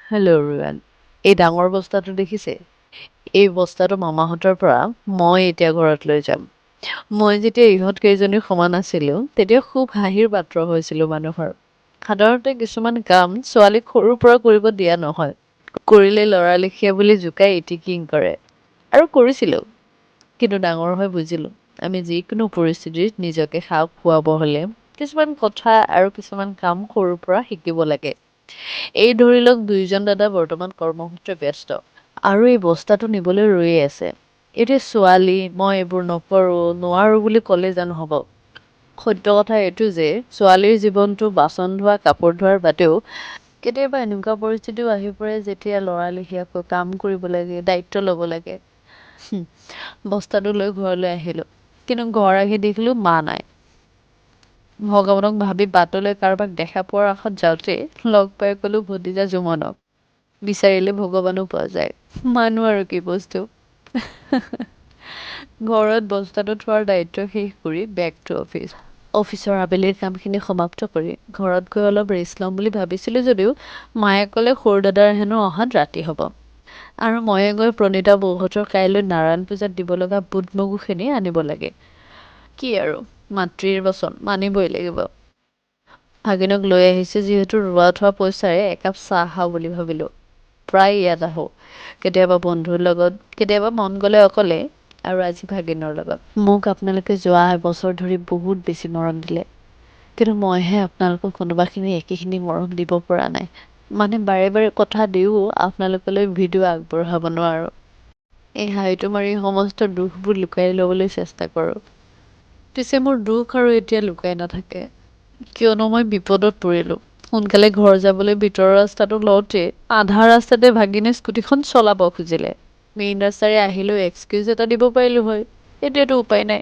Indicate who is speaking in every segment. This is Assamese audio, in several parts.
Speaker 1: Hello everyone, এই ডাঙৰ বস্তাটো দেখিছে? এই বস্তাটো মামাহঁতৰ পৰা মই এতিয়া ঘৰত লৈ যাম। মই যেতিয়া ইহঁত কেইজনীৰ সমান আছিলোঁ, তেতিয়া খুব হাঁহিৰ পাত্ৰ হৈছিলোঁ মানুহৰ। সাধাৰণতে কিছুমান কাম ছোৱালীক সৰুৰ পৰা কৰিব দিয়া নহয়, কৰিলে ল'ৰালেখীয়া বুলি জোকাই ইতিকিং কৰে, আৰু কৰিছিলোঁ। কিন্তু ডাঙৰ হৈ বুজিলোঁ, আমি যিকোনো পৰিস্থিতিত নিজকে খাপ খুৱাব হ'লে কিছুমান কথা আৰু কিছুমান কাম সৰুৰ পৰা শিকিব লাগে। এই ধৰি লওক, দুয়োজন দাদা বৰ্তমান কৰ্মসূত্ৰে ব্যস্ত আৰু এই বস্তাটো নিবলৈ ৰৈয়ে আছে। এতিয়া ছোৱালী মই, এইবোৰ নকৰোঁ, নোৱাৰোঁ বুলি ক'লে জানো হ'ব? সত্য কথা এইটো যে ছোৱালীৰ জীৱনটো বাচন ধোৱা, কাপোৰ ধোৱাৰ বাদেও কেতিয়াবা এনেকুৱা পৰিস্থিতিও আহি পৰে যেতিয়া ল'ৰালেখীয়াকৈ কাম কৰিব লাগে, দায়িত্ব ল'ব লাগে। বস্তাটো লৈ ঘৰলৈ আহিলোঁ, কিন্তু ঘৰ আহি দেখিলোঁ মা নাই। ভগৱানক ভাবি বাটলৈ কাৰোবাক দেখা পোৱাৰ আশাত যাওঁতেই লগ পাই গ'লোঁ ভতিজা জুমনক। বিচাৰিলে ভগৱানো পোৱা যায়, মানুহ আৰু কি বস্তু! ঘৰত বস্তাটো থোৱাৰ দায়িত্ব শেষ কৰি বেক টু অফিচ। অফিচৰ আবেলিৰ কামখিনি সমাপ্ত কৰি ঘৰত গৈ অলপ ৰেষ্ট ল'ম বুলি ভাবিছিলোঁ যদিও মায়ে ক'লে সৰু দাদাৰ হেনো অহাত ৰাতি হ'ব আৰু ময়ে গৈ প্ৰণীতা বৌহঁতৰ কাইলৈ নাৰায়ণ পূজাত দিব লগা বুট মগুখিনি আনিব লাগে। কি আৰু, মাতৃৰ বচন মানিবই লাগিব। ভাগিনক লৈ আহিছে যিহেতু ৰোৱা থোৱা পইচাৰে একাপ চাহ খাওঁ বুলি ভাবিলোঁ। প্ৰায় ইয়াত আহোঁ, কেতিয়াবা বন্ধুৰ লগত, কেতিয়াবা মন গ'লে অকলে, আৰু আজি ভাগিনৰ লগত। মোক আপোনালোকে যোৱা এবছৰ ধৰি বহুত বেছি মৰম দিলে, কিন্তু মইহে আপোনালোকক কোনোবাখিনি একেখিনি মৰম দিব পৰা নাই। মানে বাৰে বাৰে কথা দিও আপোনালোকলৈ ভিডিঅ' আগবঢ়াব নোৱাৰোঁ। এই হাঁহিটো মাৰি সমস্ত দুখবোৰ লুকাই ল'বলৈ চেষ্টা কৰোঁ। পিছে মোৰ দুখ আৰু এতিয়া লুকাই নাথাকে, কিয়নো মই বিপদত পৰিলোঁ। সোনকালে ঘৰ যাবলৈ ভিতৰৰ ৰাস্তাটো লওঁতে আধা ৰাস্তাতে ভাগিনে স্কুটিখন চলাব খুজিলে। মেইন ৰাস্তাৰে আহিলেও এক্সকিউজ এটা দিব পাৰিলোঁ হয়, এতিয়াতো উপায় নাই।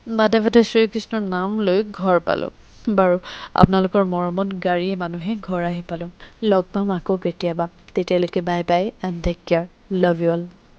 Speaker 1: বাটে বাটে শ্ৰীকৃষ্ণৰ নাম লৈ ঘৰ পালোঁ। বাৰু, আপোনালোকৰ মৰমত গাড়ীয়ে মানুহে ঘৰ আহি পালোঁ। লগ পাম আকৌ কেতিয়াবা, তেতিয়ালৈকে bye bye and take care, love you all.